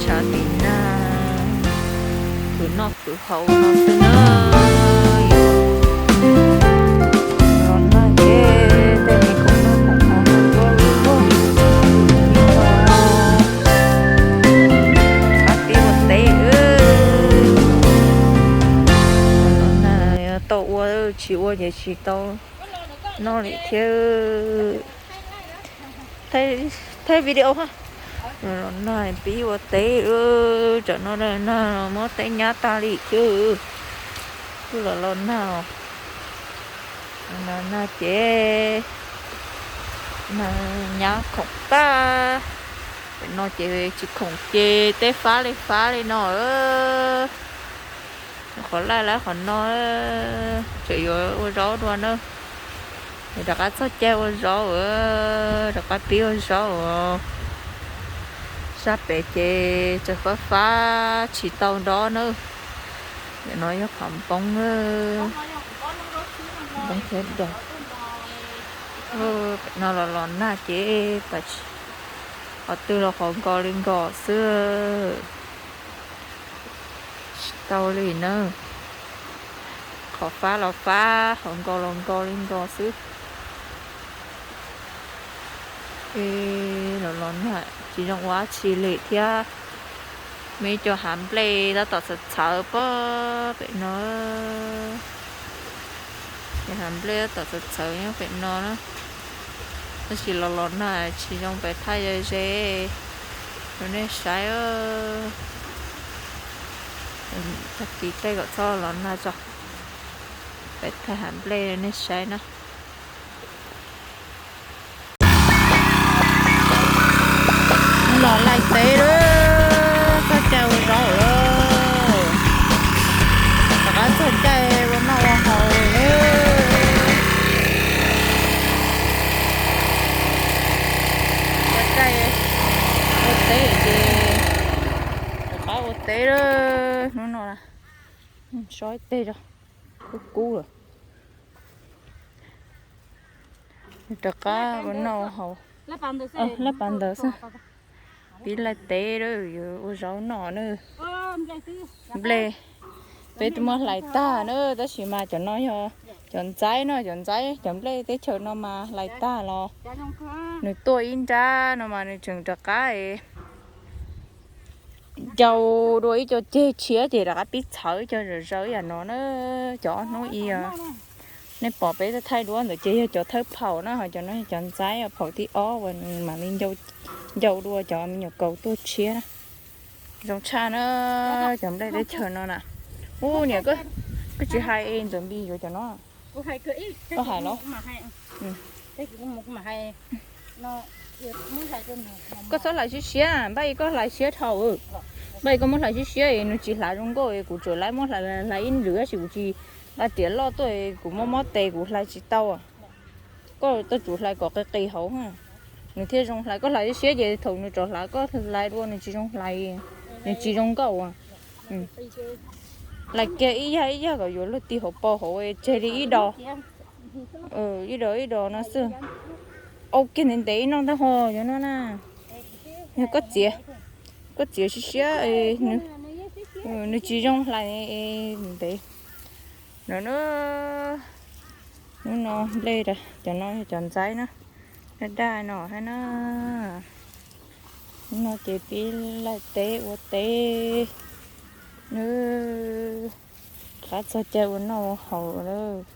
Tsav tim nag, khwv noj khwv haus no xwb na. Los nag ces tej me khoom noj khoom haus no tuaj lug lug li no. Qab pib ua teb. Los nag tau ua, tsis ua ces tsis tau noj li thiab. Thaij video. Los nag pib ua teb, tam no nag muab teb nyab tag li thiab. Kuj los los nag, los nag ces nag nyab khoom tag. Pem no ces tsis khoom ces teb fab li fab li no. Qhov laij lawv qhov no, tseem yuav ua zaub dua na. Rov qab txog caij ua zaub, rov qab pib ua zaub. Sab pem ces tseem fab fab tsis tau nrob na. Nim no yog qhov npoob, npoob thiab daus. Pem no los los nag ces qhov twg los qhov nkos li nkos xwb. Tsis tau li na. Qhov fab los fab, qhov nkos los nkos li nkos xwb. Es los los nag tsis zoo ua dab tsi li thiab. Muaj ib co hav nplej tab tom txhawv txhawv pob pem no. Ces hav nplej tab tom txhawv txhawv nyob pem no na. Tab sis los los nag tsis zoo pem thaij ze ze rau nej saib. Tag kis tej kom txhob los nag tso, peb thaij hav nplej nej saib na. Los laij teb lawm, txog caij ua zaub lawm. Rov qab txog caij ua noj ua haus lawm. Txog caij ua teb ces rov qab ua teb lawm. Hnub no so ib teg tso, kub kub lawm. Rov qab ua noj ua haus. Laj pas ntawd xwb. Pib laij teb lawm, yuav ua zaub noj na. Nplej peb twb muab hlais tag na, tab sis mas cov no yog cov ntxaib no, cov ntxaib, cov nplej teb chaws no mas hlais tag los nws tuaj ib nrab no mas nws tseem rov qab ncau dua ib co ceg tshiab ces rov qab pib txhawv ib co zawv zawv yam no na. Cov ob hnub ib, nej pom peb thaij duab ntawd ces yog cov thawj phaum na, ho cov no yog cov ntxaib phaum thib ob uas nws mam li ncau dua cov me nyuam kaus tuaj tshiab na. Zoo tshaj na, cov nplej teb chaws no na. Ub niam, koj tsis hais Ntxawm Npis yuav cov no. Koj hais los? Koj txhob hlais siab siab, npaj koj hlais siab dhau. Npaj koj muab hlais siab siab es nws tsis hlav zoo nkauj es kuv tsuas laib muab hlais ib lwm tab sis kuv tsis nqa riam loj tuaj, kuv mob mob tes kuv hlais tsis tau. Koj tau tsum hlais kom qis qis hauv, nws thiaj zoo hlais. Koj hlais siab ces thaum nws rov hlav koj hlais dua nws tsis zoo hlais, nws tsis zoo nkauj. Hlais kiag ib yag ib yag kom yuav luag ti hauv paus hauv tseg li ib do, ib do ib do no xwb. Au kiag ntev ntev ib noj ntag ho cov no na. Yog koj txiav, koj txiav siab siab, nws tsis zoo hlais ntev. No na, hnub no nplej, cov no yog cov ntxaib na, daj daj no thiab na. Hnub no ces pib laij teb ua teb na. Rov qab txog caij ua noj ua haus lawm,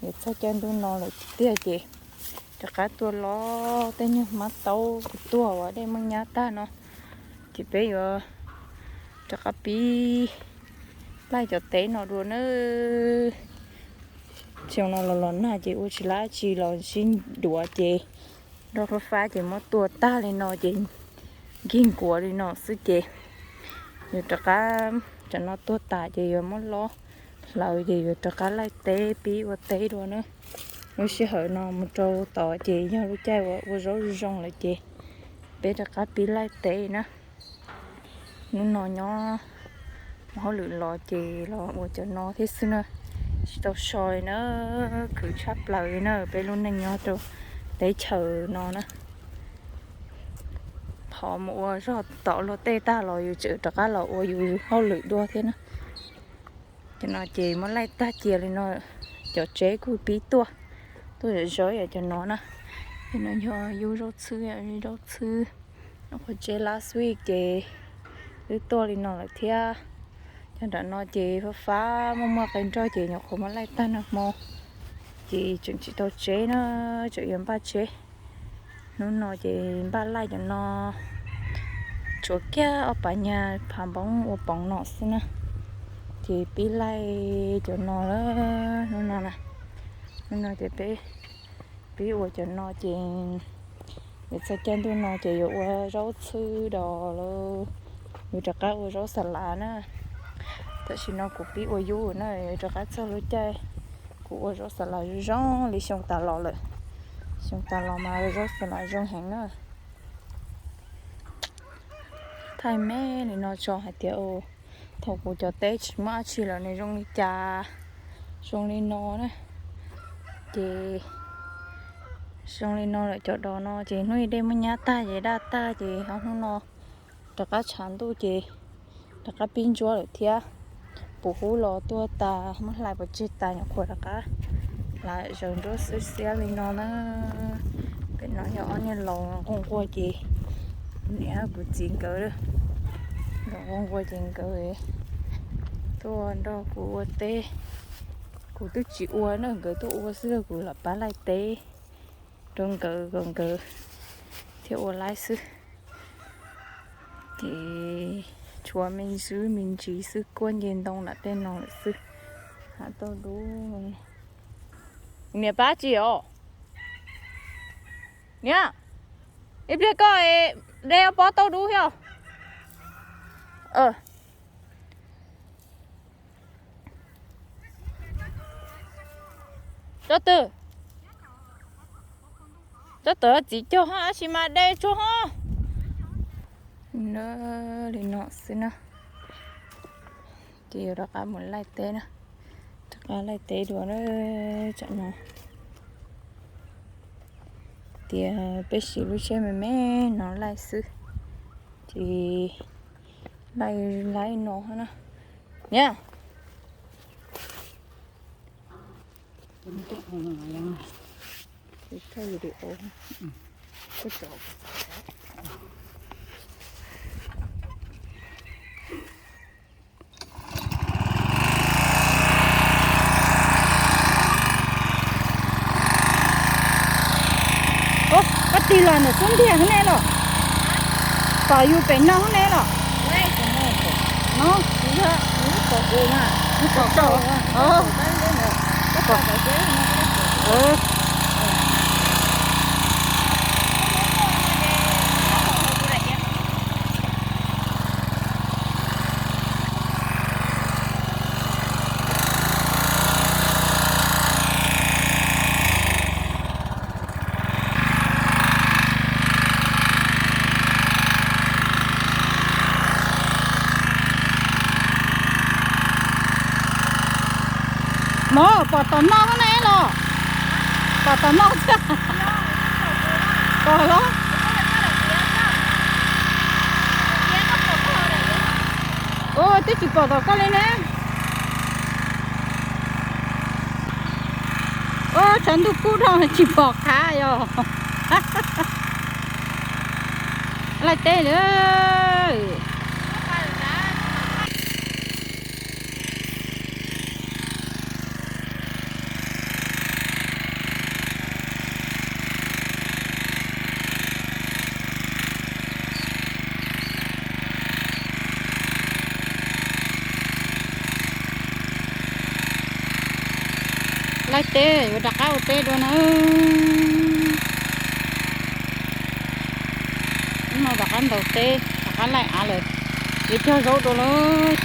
yuav txog caij ntuj no lawm tiag ces rov qab tuaj los tej nyuag hmab taub kuv tuag uas dej muaj nyab tag no, ces peb yuav rov qab pib laij cov teb no dua nawb. Xyoo no los los nag ces ua tsis laib tsi los sib duav ces nroj fab fab ces muab tua tag li no ces nkig nkuav li no xwb ces yuav rov qab, tam no tuag tas ces yuav muab lob hlawv ces yuav rov qab laij teb pib ua teb dua na. Lub sij hawm no mus rau tod ces yog lub caij uas ua zaub zoo lawm ces peb rov qab pib laij teb na. Hnub no nyob mus hauj lwm los ces los ua cov no thiab xwb na, tsis tau so li na, khwv tshaj plaws li na peb lub neej nyob rau teb chaws no na. Mus ua zog tom luag tej tag los yus tseem rov qab los ua yus hauj lwm dua thiab na. Cov no ces muab laij tag cia li no, cov tsev kuj pib tuaj, tuaj zawv zawv yam cov no na. Cov no yog yub zaub txhwb, zaub txhwb. Qhov tsev last week ces twb tuaj li no lawm thiab. Cov nram no ces fab fab muaj muaj qe nrog ces nyuam qhuav muab laij tag nag hmo, ces tseem tsis tau tseb na, tseem yuav npaj tseb. Hnub no ces npaj laij cov no, tshuav kiag ob pas nyag phav npoob ua poov no xwb na. Ces pib laij cov no lawm hnub no na. Hnub no ces peb pib ua cov no ces yuav txog caij ntuj no ces yuav ua zaub txhwb dos lawm, yuav rov qab ua zaub xa lav na. Tam sim no kuv pib ua yub na, yuav rov qab txog lub caij kuv ua zaub xa lav zoo zoo li xyoo tas los lawm. Xyoo tas los mas zaub xa lav zoo heev na. Thaij me li no tso hais tias thaum kuv cov teb tsis muaj dab tsi lawm nws zoo li cas, zoo li no na. Ces zoo li no lawm cov dos no ces hnub ib dej muab nyab tag ces daj tag ces ho hnub no rov qab tshav ntuj ces rov qab pib ntsuab lawm thiab. Puv hub los tuag tas, muab hlais pov tseg tas nyuam qhuav rov qab hlais zaws nruab xiab xiab li no na. Pem no yog ob niag laus nquag nquag ces niam kuv txiv nkawd, laus nquag nquag ces nkawd tuaj nrog kuv ua teb. Kuv twb tsis ua na, nkawd tuaj ua xwb, kuv lam pab laij teb rau nkawd kom nkawd thiaj ua laib xwb. Ces tshuav me ntsis me ntsis xwb, kuaj nce ntoo nram tej no lawm xwb. Hav tauj dub. Niam pab tsis os? Niam, ib pliag koj de pob tauj dub thiab. Tsob twg? Tsob twg txiv cog ha, tab sis mas de tsuag ho. Li no xwb na. Ces yuav rov qab mus laij teb na. Rov qab laij teb dua na. Tsam no tias peb siv lub tsheb me me no laij xwb, ces laij laij no na. Niam. Koj tig los ntawm xub ntiag xwb ne los? Tom yus pem no xwb ne los? No, Mov pom tom no xwb ne los? Pom tom no xwb. Pom los? Ua twb tsis pom tom koj li ne. Ua tshav ntuj kub dhau tsis pom qab yog. Laij teb lawm. Laij teb yuav rov qab ua teb dua na. Hnub no rov qab ntaus teb, rov qab laij av lawm, yuav cog zaub dua lawm.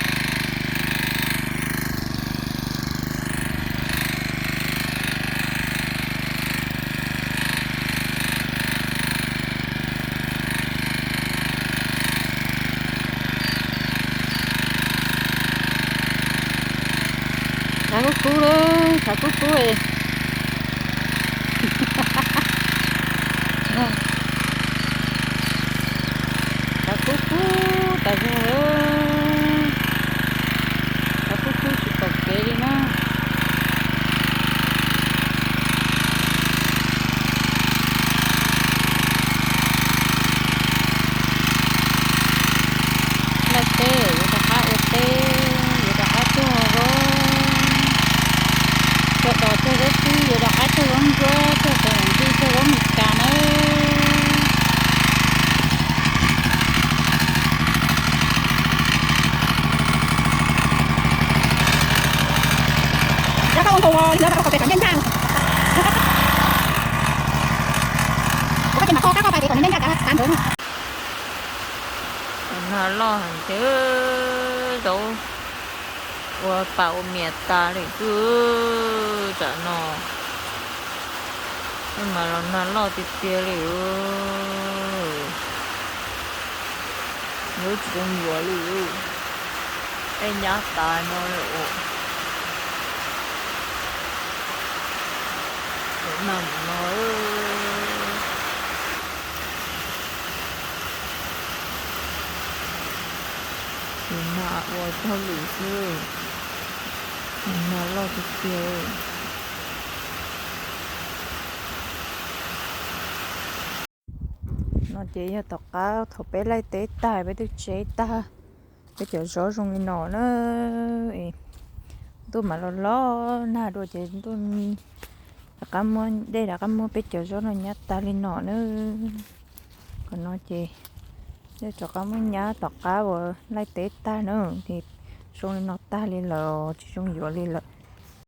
Tshav kub kub lawm, tshav kub kub. Zog, qhov kub kub tsis pom kev li na. Laij teb yuav rov qab ua teb, yuav rov qab tuag lawm. Tuag dos tuag zaub tib, yuav rov qab tuag zaub ntsuab, tuag cov ntij, tuag zaub Meskas nawb. Nag loj heev thiab, zaub ua pas ua mias tas li xwb. Tam no mas los nag loj tiag tiag li. Yuav tsis zoo yuav li. Tej nyab tas no li. Nag no, tus nag ua tag lwm xwb. Nag loj tiag tiag. No ces yog tom qab thaum peb laij teb tag peb twb tseb tag. Peb cov zaub zoo li no na. Ntuj mas los los nag dua ces ntuj rov qab muab, dej rov qab muab peb cov zaub no nyab tag li no na. Qhov no ces yog rov qab muab nyab tom qab uas laij teb tag na, ces zoo li no tag li lawm, tsis zoo yuav li lawm.